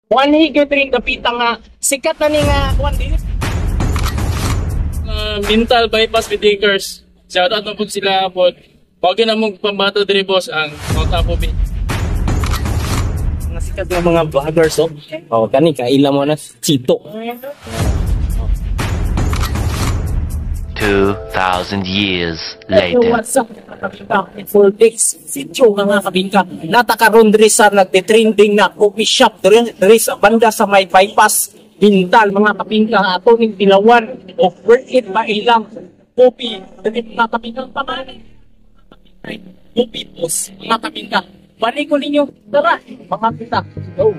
One higit rin dapita nga sikat na ni nga kuan dili. Mental bypass with. Shout out na po sila po. Wag na mong pambato diri, boss, ang Mount Apo Beach. Mga sikat nga mga vloggers, oh. Oh, kani kaila mo na Chito. 2,000 years Yo, later. what's up, mga kabingka? Full X video, mga kabingka. Natakaroon diri sa nagte-trending na coffee shop diri sa banda sa may bypass Bintal, mga kabingka. Ato ning tilawan of worth it ba ilang coffee diri, mga kabingka. Pangalan Coffee Boss, mga kabingka. Balik ko ninyo, tara, mga kita, go.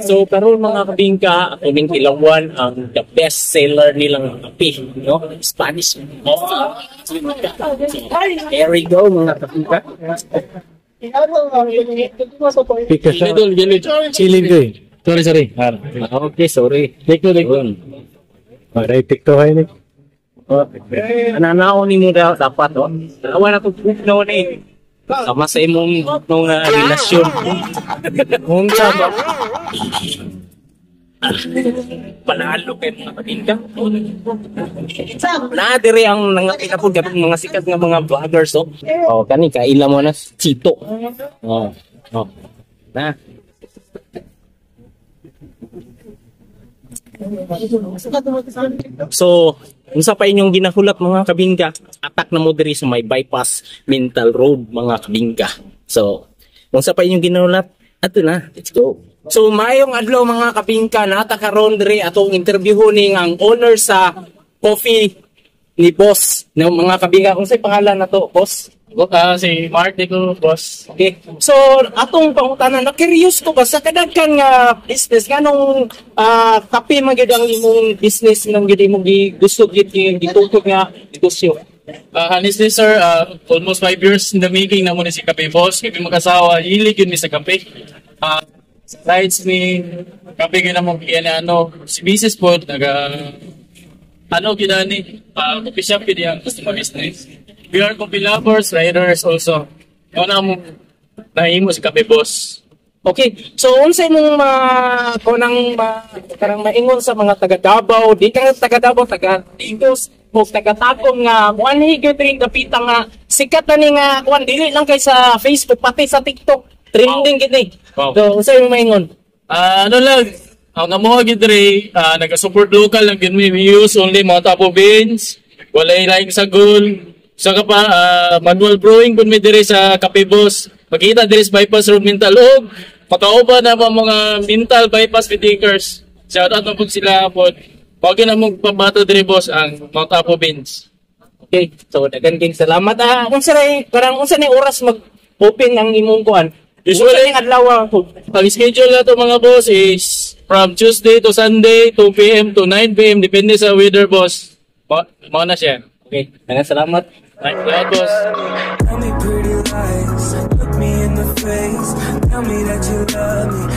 So karon, mga kabingka, ako ning tilawan ang the best seller nilang kape, no? Spanish. Oh. So, there we go, mga kabingka. Gilid, gilid. Chilling ko eh. Sorry, sorry. Okay, sorry. Dito, dito. Maray TikTok ay ni. Oh, ananaw ni mo dapat, oh. Awa na to no ni. Sama sa imong no nga relasyon. Unsa ba? Panalo kay mga kabingka. Na dire ang nangakita po katong mga sikat nga mga vloggers, oh. Oh, kani kaila mo na Chito. Oh. Oh. Na. So, unsa pa inyong ginahulat, mga kabingka? Atak na mo diri sa may bypass Mental Road, mga kabingka. So, unsa pa inyong ginahulat? Ato na, let's go. So, maayong adlaw, mga kabingka, nata karon diri atong interview ning ang owner sa coffee ni Boss. No, mga kabingka, unsay pangalan na to, boss? Si Mark Dico, boss. Okay. So, atong pangutana, na curious ko ba sa kadaghan nga business nganong kape man gyud ang imong business nang gyud imong gusto gyud gitukod nga negosyo? Honestly, sir, almost 5 years in the making na mo ni si Kape Boss. Kami mag-asawa, hilig yun mi sa kape. Rides ni kape gyud na mo kaya ano, si business po, naga, ano ginani, coffee shop yun yung customer business. We are coffee lovers, riders also. Yun na mo, nahimo si Kape Boss. Okay. So unsay mong ma kunang ma, karang maingon sa mga taga Davao, di ka taga Davao, taga Tigos, o taga Tagum nga kuan higit rin dapita nga sikat na ni nga kuan dili lang kay sa Facebook pati sa TikTok trending gid ni. Wow. So unsay mong maingon? Ano lang, ang amuha gid diri, nag-support local lang gid mi. We use only mga tapo beans, walay laing sagol. Sa ka pa, manual brewing pud mi diri sa Kape Boss. Makita diri sa Bypass Road Mental og pakauban na ba mga mental bypass thinkers. Shout out na pud sila po. Mao gyud among pambato diri, boss, ang Mount Apo beans. Okay, so daghan kayong salamat. Ah, unsa ray parang unsa ni oras mag-open ang imong kuan? Usually- Unsa ning adlaw? Ang schedule na to, mga boss, is from Tuesday to Sunday, 2 p.m. to 9 p.m. Depende sa weather, boss. Mao na siya. Okay, daghang salamat. Right, salamat, boss. Tell me pretty lies, look me in the face, tell me that you love me.